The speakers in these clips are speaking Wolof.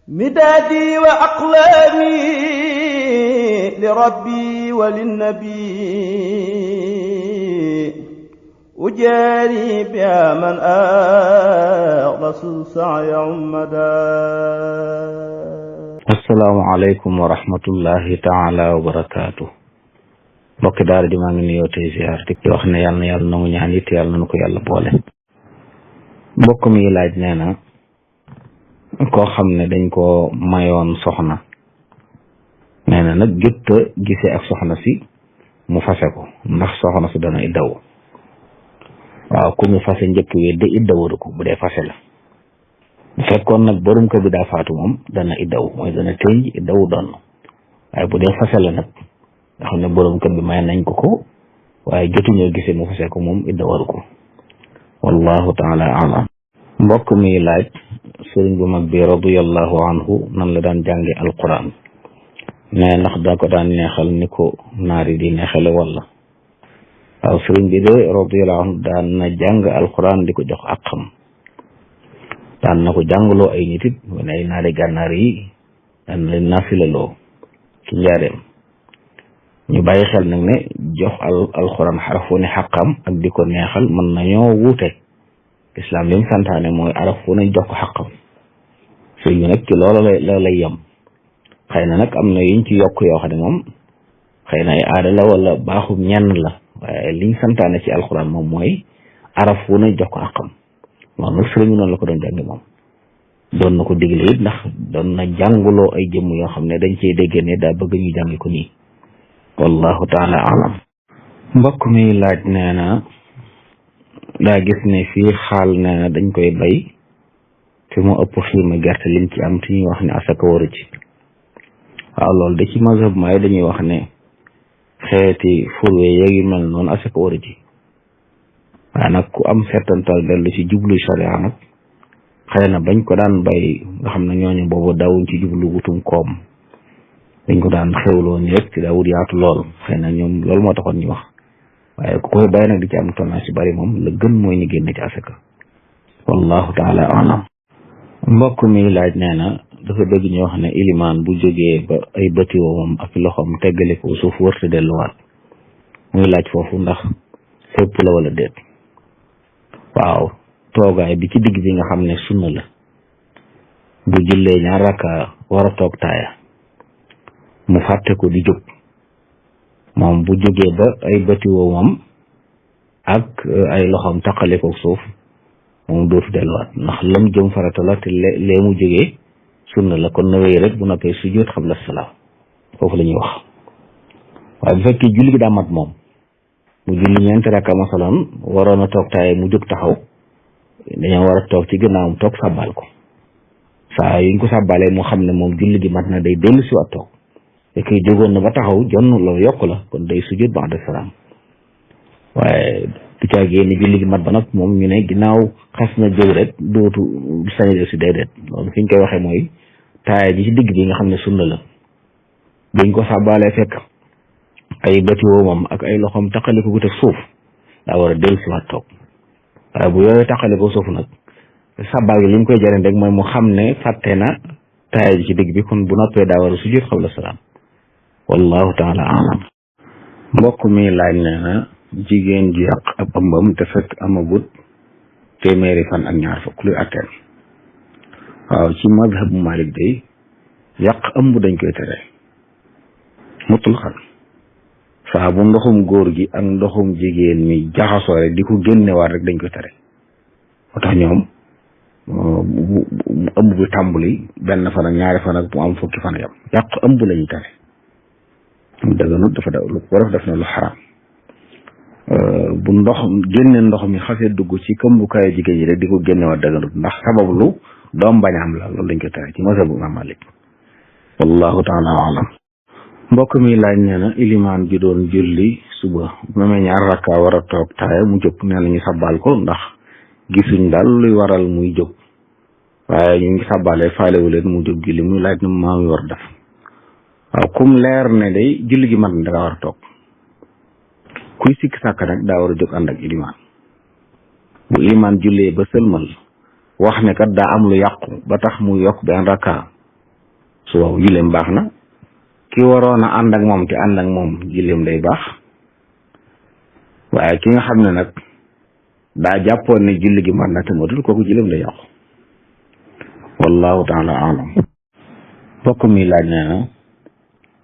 مدادي وأقلامي لربي وللنبي أجاري بها من أغلس السعي عمدا. السلام عليكم ورحمة الله تعالى وبركاته. mbokki daara ji maa ngi nuyoo tey ziar di wax ne yàlla na yàlla nangu ñaan it yàlla nañu ko yàlla boole. mbokk mi laaj nee na koo xam ne dañ ko mayoon soxna nee na nag jot a gisee ak soxna si mu fase ko ndax soxna si dana iddaw. waaw ku mu fase njëkk wi de iddawuru ko bu dee fase la. bu fekkoon nag borom kër bi daa faatu moom dana iddaw mooy dana tënj iddaw doon waaye bu dee fase la nag nga xam ne borom kër bi may nañ ko waaye jotuñoo gisee mu fase ko moom iddawaru ko wallahu taala alam. mbokk mi laaj sëriñ bu mag bi radiyallahu anhu nan la daan jànge alquran ne ndax daa ko daan neexal ni ko naari di neexale walla. waaw sëriñ bi de radiyallahu anhu daan na jàng alquran di ko jox àqam daan na ko jàngaloo ay nit it mu ne ay naari gànnaar yi daan na leen naafilaloo ci njaareem. ñu bàyyi xel nag ne jox alquran xaraf wu ne xàqam ak di ko neexal mën nañoo wuute. islam li mu santaane mooy araf wu ne jox ko xàqam sëriñ bi nag ci loolu la lay yem. xëy na nag am na yuñ ci yokk yoo xam ne moom xëy na ay aada la wala baaxum ñenn la waaye liñ santaane ci alxuraan moom mooy araf wu ne jox ko àqam moom nag sëriñ bi noonu la ko doon jàngi moom doon na ko digle it ndax doon na jànguloo ay jëmm yoo xam ne dañ cey dégg ne daa bëgg ñu jàngi ko nii wallahu taala alam. mbokk mi laaj nee na daa gis ne fii xaal nee na dañ koy bay te mu ëpp xiima gerte lim ci am te ñuy wax ne asaka waru ci. waaw loolu da ci mazhab maay dañuy wax ne xeeti furwe yeegi mel noonu asaka waru ci waaye nag ku am settantal dellu ci jublu sharia nag xëy na bañ ko daan bay nga xam ne ñooñu boobu daawuñ ci jublu wutum koom dañ ko daan xewloo ni rek ci daawut yaatu lool xëy na ñoom loolu moo taxoon ñu wax waaye ku koy bay nag di ci am tonnage ci bari moom la gën mooy ñu génn ci asaka wallahu taala alam. mbokk mi laaj nee na dafa dëgg ñu wax ne ilimaan bu jógee ba ay bëti woomam ak loxoom teggale ko suuf wërta delluwaat muy laaj foofu ndax fépp la wala déet. waaw toogaay bi ci digg bi nga xam ne sunna la bu jullee ñaar rakka war a toog taaya mu fàtte ko di jóg moom bu jógee ba ay bëti woomam ak ay loxoom taqale ko suuf moom dootu delluwaat ndax lam jëm farata la te lee mu jógee sunna la kon na wéy rek bu noppee sujjóot xabla salaam foofu la ñuy wax. waaye bu fekkee julli gi daa mat moom mu julli ñeenti rakka masalan waroon a toog taay mu jóg taxaw dañoo war a toog ci gannaawam toog sàbbaal ko saa yuñ ko sàbbaalee mu xam ne moom julli gi mat na day dellu si waat toog fekkee jógoon na ba taxaw jonn loolu yokk la kon day sujjóot ba'da salaam waaye du caa génn julli gi mat ba nag moom ñu ne ginnaaw xas na jóg rek dootu sañ si déedéet loolu fi ñu koy waxee mooy taaya ji ci digg bi nga xam ne sunna la buñ ko sàbbaalee fekk ay bëti woomam ak ay loxoom taqali ko gut ak suuf daa war a dellu si waat toog waaye bu yooyu taqali ko suuf nag sàbbaa gi li mu koy jariñ rek mooy mu xam ne fàtte na taaya ji ci digg bi kon bu noppee daa war a sujjóot xabla salaam wallahu taala alam. mbokk mi laaj nee na jigéen ji yàq ab ëmbam te fekk amagut téeméeri fan ak ñaar fukk luy atteen. waaw ci mazhabu Malik day yàq ëmb dañ koy tere mutlaqan saa bu ndoxum góor gi ak ndoxum jigéen mi jaxasoo rek di ko génnewaat rek dañ koy tere moo tax ñoom ëmb bi tàmbali benn fan ak ñaari fan ak mu am fukki fan yam yàq ëmb lañuy tere dëgganut dafa lu ko def na lu xaraam. bu ndox génne ndox mi xasee dugg ci këmbukaayu jigéen ñi rek di ko génnewaat dëgganut ndax sabab lu doom bañ am la loolu dañ koy tere ci mazhabu Imam Malik wallahu taala alam. mbokk mi laaj nee na ilimaan ji doon julli suba bu amee ñaar rakka war a toog taaya mu jóg nee na ñu sabbal ko ndax gisuñ daal luy waral muy jóg waaye ñu ngi sabbalee faalewu leen mu jóg julli muy laaj na maa ngi war def. waaw kum leer ne day julli gi mat na danga war a toog kuy sikk sàkk nag daa war a jóg ànd ak ilimaan bu ilimaan jullee ba sëlmal wax ne kat daa am lu yàqu ba tax mu yokk benn rakka su waaw julleem baax na. ki waroon a ànd ak moom te ànd ak moom julleem day baax waaye ki nga xam ne nag daa jàppoon ne julli gi mat na te matul kooku julleem day yàqu wallahu taala alam. mbokk mi laaj nee na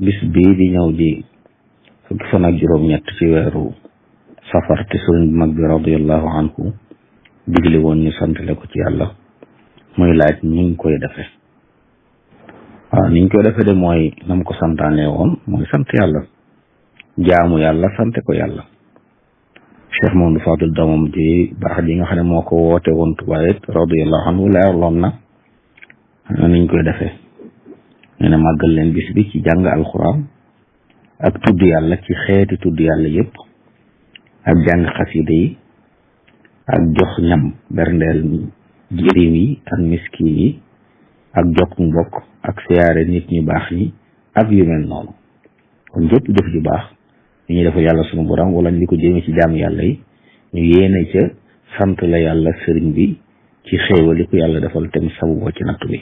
bis bii di ñëw di fukki fan ak juróom-ñett ci weeru safar te sëriñ bu mag bi radiyallahu anhu digle woon ñu santale ko ci yàlla muy laaj ñu koy defe waaw niñ koy defe de mooy nam ko santaane woon mooy sant yàlla jaamu yàlla sante ko yàlla. Cheikh Mamadou Fadil doomam ji baax ji nga xam ne moo ko woote woon Tuubaa it radiyallahu anhu leerloon na niñ koy defee nee na màggal leen bis bi ci jàng alxuraan ak tudd yàlla ci xeeti tudd yàlla yëpp ak jàng xasida yi ak jox ñam berndeel jirim yi ak miskin yi ak jokk mbokk ak siyaare nit ñu baax ñi ak yu mel noonu kon jëpp jëf ju baax li ñuy defal yàlla sunu borom wala ñu ko jëmee ci jaamu yàlla yi ñu yéene ca sant la yàlla sëriñ bi ci xéewal li ko yàlla defal tem sabu ci nattu bi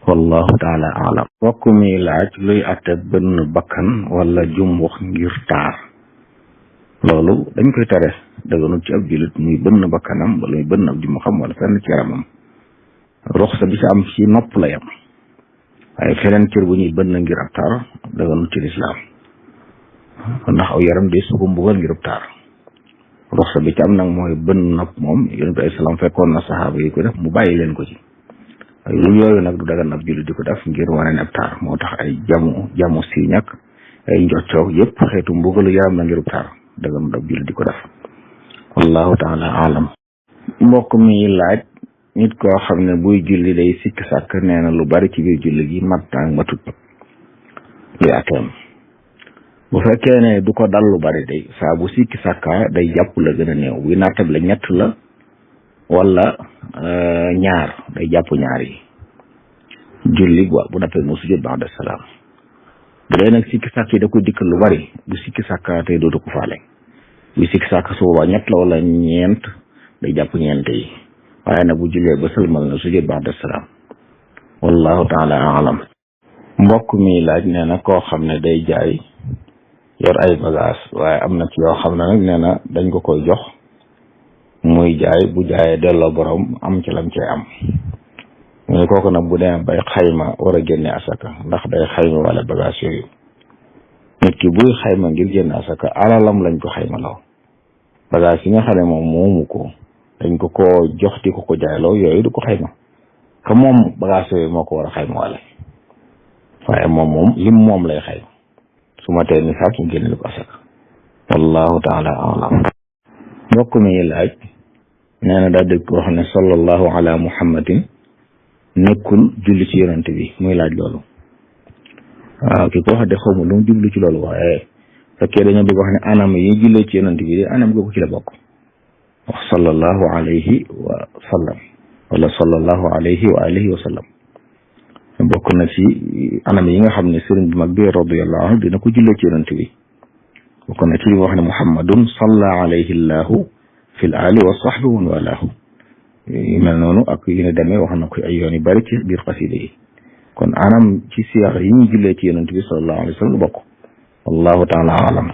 wallahu taala alam. mbokk mi laaj luy atte bënn bakkan wala jumbux ngir taar loolu dañ koy tere dëgganut ci ab jullit muy bënn bakkanam wala muy bënn ab jumbuxam wala fenn ci yaramam ruxsa bi ci am ci nopp la yam waaye feneen cër bu ñuy bënn ngir ab taar dëgganut ci lislaam ndax aw yaram de su ko mbugal ngir ab taar ruxsa bi ci am nag mooy bënn nopp moom yonent bi salaam fekkoon na saxaaba yi ko def mu bàyyi leen ko ci waaye lu yooyu nag du dagan ab jullit di ko def ngir wane ne ab taar moo tax ay jamu siiñ ak ay njoccoog yëpp xeetu mbugalu yaram la ngir ab taar daganut ab jullit di ko def wallahu taala alam. mbokk mi laaj nit koo xam ne buy julli day sikk sàkk nee na lu bari ci biir julli gi mat ak matut luy ateem bu fekkee ne du ko dal lu bari day saa bu sikki sàkka day jàpp la gën a néew buy nattable ñett la wala ñaar day jàpp ñaar yi julli bu nappee mu sujjóot ba'da salaam bu dee nag sikki sàkk yi da koy dikkal lu bari bu sikki sàkka tey dootu ko faale bu sikki sàkk su boobaa ñett la wala ñeent day jàpp ñeent yi waaye nag bu jullee ba sëlmal na sujjóot ba'da salaam wallahu taala alam. mbokk mi laaj nee na koo xam ne day jaay yor ay bagage waaye am na ci yoo xam ne nag nee na dañ ko koy jox muy jaay bu jaayee delloo borom am ci lam cee am mu ne kooku nag bu demee bay xayma war a génne asaka ndax day xayma wala bagage yooyu nit ki buy xayma ngir génne asaka alalam lañ ko xayma law bagage yi nga xam ne moom moomu ko dañ ko ko jox di ko jaayloo yooyu du ko xayma ka moom bagage yooyu moo ko war a xayma wala waaye moom lim moom lay xayma su ma tee nisaab su génne ko asaka wallahu taala alam. mbokk mi laaj nee na daa dégg wax ne sallallahu ala muhammadin nekkul julli ci yonent bi muy laaj loolu waaw ki ko wax de xaw ma lu mu jublu ci loolu waaye fekkee dañoo bëgg wax ne anam yi jullee ci yonent bi de anam googu ci la bokk wax sallallahu alayhi wa sallam wala sallallahu alayhi wa alihi wa sallam bokk na ci anam yi nga xam ne sëriñ bi mag bi radiyallahu anhu dina ko jullee ci yonent bi bokk na ci li wax ne muhammadun salla alayhi llahu fil ali wa sahbi wa walaahu yu mel noonu ak yu ne demee wax na ko ay yoon yu bari ci biir xasida yi kon anam ci siyaar yi ñu jullee ci yonent bi sallallahu alayhi wa sallam bokk wallahu taala alam.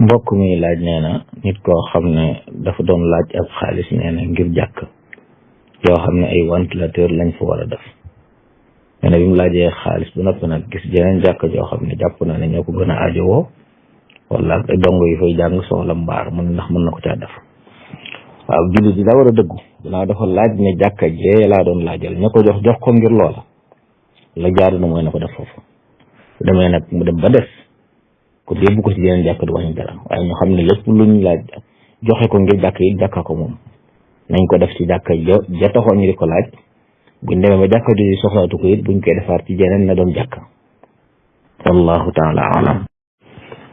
mbokk mi laaj nee na nit koo xam ne dafa doon laaj ab xaalis nee na ngir jàkk yoo xam ne ay ventilateur lañ fa war a def nee na bi mu laajee xaalis bu noppi nag gis jeneen jàkk joo xam ne jàpp na ne ñoo ko gën a aajowoo wala ak dongo yi fay jàng soxla mbaar mun ndax mën na ko caa def waaw jullit bi daa war a dëggu dinaa dafa laaj ne jàkka jee laa doon laajal ña ko jox ko ngir loola la jaadu na mooy na ko def foofu su demee nag mu dem ba des ko yóbbu ko ci yeneen jàkk du wàññi dara waaye ñu xam ne lépp luñ laaj joxe ko ngir jàkk yi jàkka ko moom nañ ko def ci jàkka ja taxoon ñu di ko laaj buñ demee ba jàkka di soxlaatu ko it buñ koy defaat ci jeneen na doon jàkka wallahu taala alam.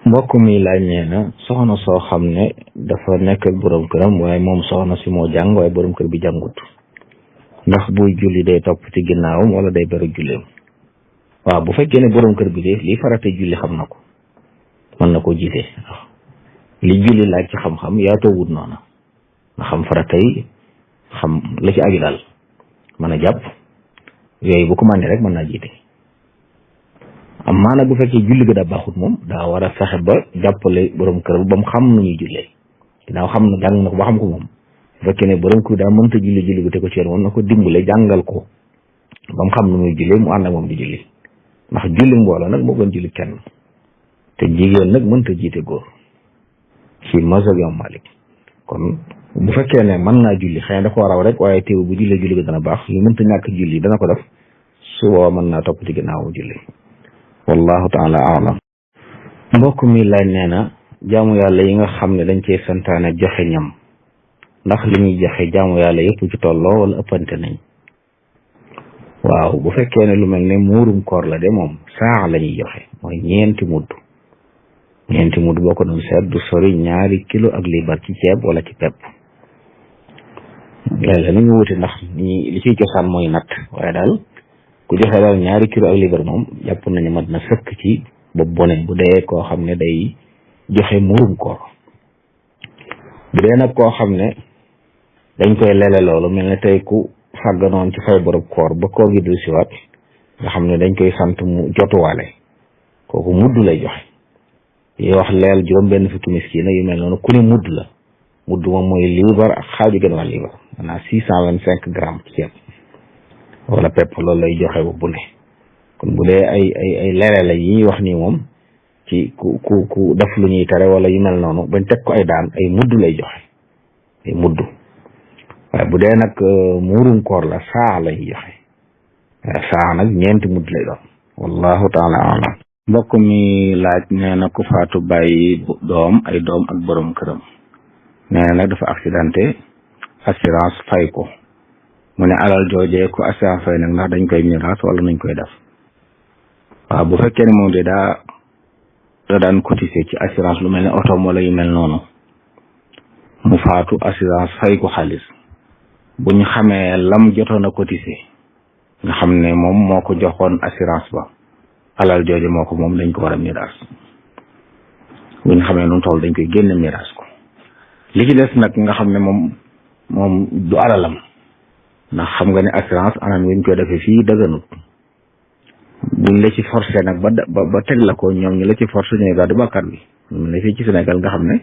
mbokk mi laaj nee na soxna soo xam ne dafa nekk ak borom këram waaye moom soxna si moo jàng waaye borom kër bi jàngut ndax buy julli day topp ci ginnaawam wala day beru julleem waaw bu fekkee ne borom kër bi de lii farate julli xam na ko mën na ko jiite li julli laaj ci xam-xam yaatoo wut noona nga xam faratay xam la ci aju daal mën a jàpp yooyu bu ko mën rek mën naa jiite amma nag bu fekkee julli ga daa baaxut moom daa war a fexe ba jàppale borom kër ba mu xam nu ñuy jullee ginnaaw xam na jàng na ko ba xam ko moom bu fekkee ne borom kër daa mënta julli bi te ko ci yoon moom na ko dimbale jàngal ko ba mu xam nu muy jullee mu ànd ak moom di julli ndax julli mbooloo nag moo gën julli kenn te jigéen nag mënta jiite góor ci mazhab Imam Malik kon bu fekkee ne mën naa julli xëy na da ko raw rek waaye teew bu jullee julli ga dana baax li mënta ñàkk julli dana ko def su boobaa mën naa topp ci ginnaaw mu julli wallahu taala alam mbokk mi laaj nee na jaamu yàlla yi nga xam ne dañ cee santaane joxe ñam ndax li ñuy joxe jaamu yàlla yëpp ci tolloo wala ëppante nañ waaw bu fekkee ne lu mel ne muurum koor la de moom saa la ñuy joxe mooy ñeenti mudd boo ko doon seet du sori 2 kilo ak liibar ci ceeb wala ci pepp léeg-léeg nañu wuti ndax li ciy cosaan mooy natt waaye daal ku joxe daal 2 kilo ak liibar moom jàpp nañu mat na sëkk ci bopp bone bu dee koo xam ne day joxe muurum koor bu dee nag koo xam ne dañ koy lele loolu mel ne tey ku fàgganoon ci fay borob koor ba koor gi dul siwaat nga xam ne dañ koy sant mu jotuwaale kooku mudd lay joxe yi wax leel juróom-benn fukki miskina yu mel noonu ku ne mudd la mudd moom mooy liibar ak xaaju gën wàll liibar maanaam 625 grammes ceeb wala pepp loolu lay joxe ba bu ne kon bu dee ay lele la yi ñuy wax nii moom ci ku def lu ñuy tere wala yu mel noonu bañ teg ko ay daan ay mudd lay joxe ay mudd waaye bu dee nag muurum koor la saa lay joxe saa nag 4 mudd lay doon wallahu taala alam mbokk mi laaj nee na ku faatu bàyyi ay doom ak borom këram nee na nag dafa accidenté assurance fay ko mu ne alal joojee ku assurance fay nag ndax dañ koy miraas wala nañ koy def waaw bu fekkee ne moom de da daan cotiser ci assurance lu mel ne oto wala yu mel noonu mu faatu assurance fay ko xaalis bu ñu xamee lam jotoon a cotiser nga xam ne moom moo ko joxoon assurance ba alal jooje moo ko moom dañ ko war a miraas bu ñu xamee nu toll dañ koy génne miraas ko li ci des nag nga xam ne moom du alalam ndax xam nga ne assurance anam wi ñu koy defee fii dëgganut buñ la ci forcé nag ba teg la ko ñoom ñu la ci forcé ñooy daal di bàkkaar bi ñoom la fii ci Sénégal nga xam ne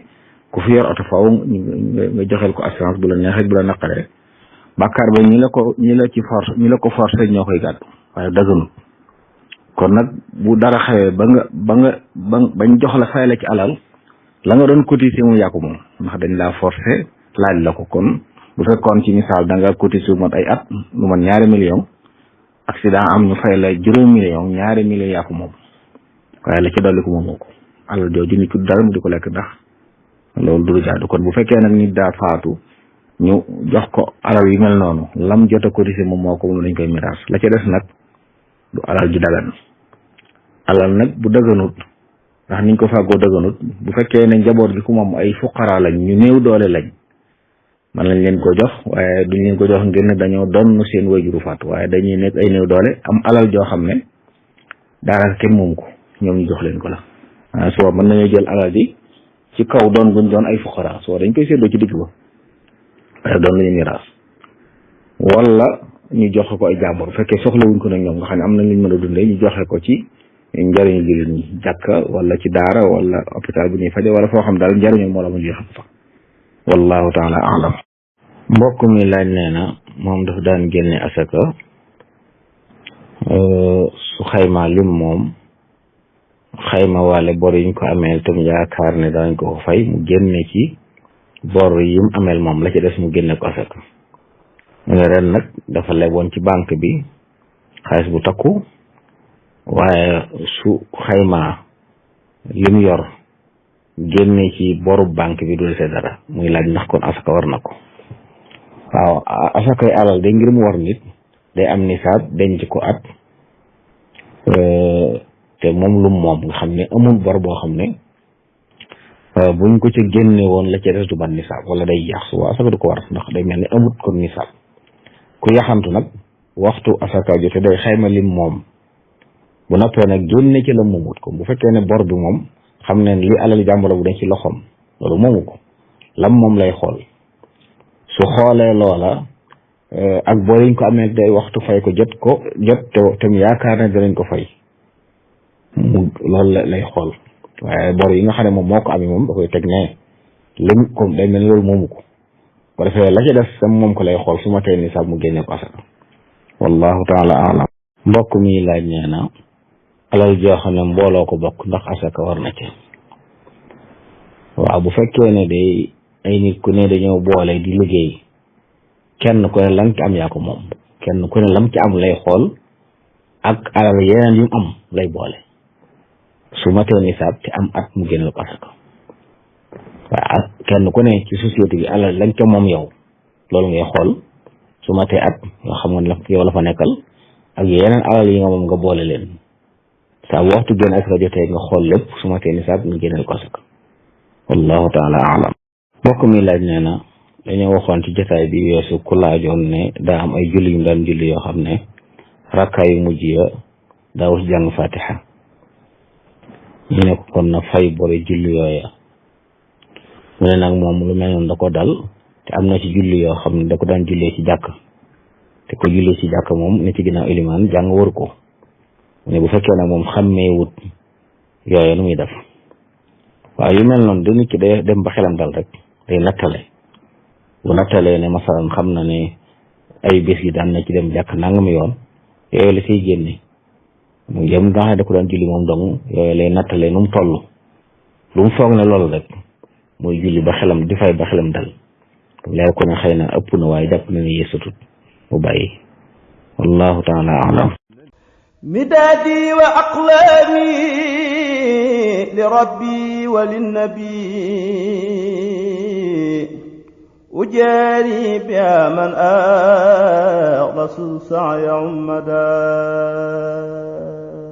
ku fi yor oto faaw nga joxel ko assurance bu la neexee bu la naqaree bàkkaar ba ñi la ko forcé ñoo koy gàddu waaye dëgganut kon nag bu dara xewee bañ jox la fay la ci alal la nga doon cotiser mu yàqu moom ndax dañ laa forcé laaj la ko kon bu fekkoon ci misaal da nga cotiser mat ay at lu mat 2 millions accident am ñu fay la 5 millions 2 millions yàqu moom waaye la ci dolli ko moom ko alal jooju nit ku dara mu di ko lekk ndax loolu du jaadu kon bu fekkee nag nit daa faatu ñu jox ko alal yu mel noonu lam jot a cotiser moom moo ko moom lañ koy miraas la ci des nag du alal ju dagan alal nag bu dëgganut ndax niñ ko fàggoo dëgganut bu fekkee ne njaboot gi ku moom ay fuqara lañ ñu néew doole lañ man lañ leen ko jox waaye duñ leen ko jox ngir ne dañoo donn seen wayjuru faatu waaye dañuy nekk ay néew doole am alal joo xam ne daanaka kenn moom ko ñoom ñu jox leen ko la soo mën nañoo jël alal ji ci kaw doon guñ doon ay fuqara soo dañ koy séddoo ci digg ba waaye doon lañu miraas wala ñu joxe ko ay jàmbur bu fekkee soxlawuñ ko nag ñoom nga xam ne am nañ luñ mën a dundee ñu joxe ko ci njëriñu jullit ñi jàkka wala ci daara wala hôpital bu ñuy faje wala foo xam daal njëriñu moo la mu joxe fa wallahu taala alam mbokk mi laaj nee na moom dafa daan génne asaka su xayma lim moom xayma waale bor yiñ ko ameel tam yaakaar ne daañ ko fay mu génne ci bor yim ameel moom la ci des mu génne ko asaka mu ne ren nag dafa leboon ci banque bi xaalis bu takku waaye su xayma lim yor génne ci boru banque bi du dese dara muy laaj ndax kon asaka war na ko waaw asakay alal de ngir mu war nit day am nisaab denc ko at te moom lu moom nga xam ne amul bor boo xam ne buñ ko ca génne woon la ca des du ban nisaab wala day yàq su asaka du ko war ndax day mel ni amut kon nisaab ku yaxantu nag waxtu asaka jote day xayma lim moom bu noppee nag génne ci la moomut ko bu fekkee ne bor bi moom xam ne li alal jàmbur bu dañ ci loxoom loolu moomu ko lam moom lay xool su xoolee loola ak boo yiñ ko amee day waxtu fay ko jot te mu yaakaar ne danañ ko fay loolu lay xool waaye bor yi nga xam ne moom moo ko amee moom da koy teg ne lim ko day mel loolu moomu ko bu defee la ca def sam moom ko lay xool su ma tee nisaab mu génne ko asaka wallahu taala alam mbokk mi laaj nee na alal joo xam ne mbooloo ko bokk ndax asaka war na ci waaw bu fekkee ne day ay nit ku ne dañoo boole di liggéey kenn ku ne lam ci am yaa ko moom kenn ku ne lam ci am lay xool ak alal yeneen yu am lay boole su ma tee nisaab te am at mu génneel ko asaka waaw kenn ku ne ci société bi alal lañ ca moom yow loolu ngay xool su ma tee at nga xam nga yow la fa nekkal ak yeneen alal yi nga moom nga boole leen saa bu waxtu génn asaka jotee nga xool lépp su ma tee nisaab nga génneel ko asaka wallahu taala alam mbokk mi laaj nee na dañoo waxoon ci jotaay bi weesu ku laajoon ne daa am ay julli yu daan julli yoo xam ne rakkaa yu mujj ya daawul jàng fatiha ñu ne ko kon na fay bori julli yooya mu ne nag moom lu mel noonu da ko dal te am na ci julli yoo xam ne da ko daan jullee ci jàkk te ko jullee ci jàkk moom ne ci ginnaaw ilimaan jàng wër ko mu ne bu fekkee nag moom xàmmee wut yooya nu muy def waaw yu mel noonu da nit ki day dem ba xelam dal rek day nattale bu nattalee ne masalan xam na ne ay bés yi daan na ci dem jàkk nangam yoon yooyu la say génne mu jëm nga xam ne da ko daan julli moom dong yooyu lay nattalee nu mu toll lu mu foog ne loolu rek mooy julli ba xelam di fay ba xelam dal leer ko ne xëy na ëpp na waaye jàpp na ne yeesatut mu bàyyi wallahu taala alam midaadi wa aqlaami li rabbi wa linnabi ujaari biha man axlasu saaya ummada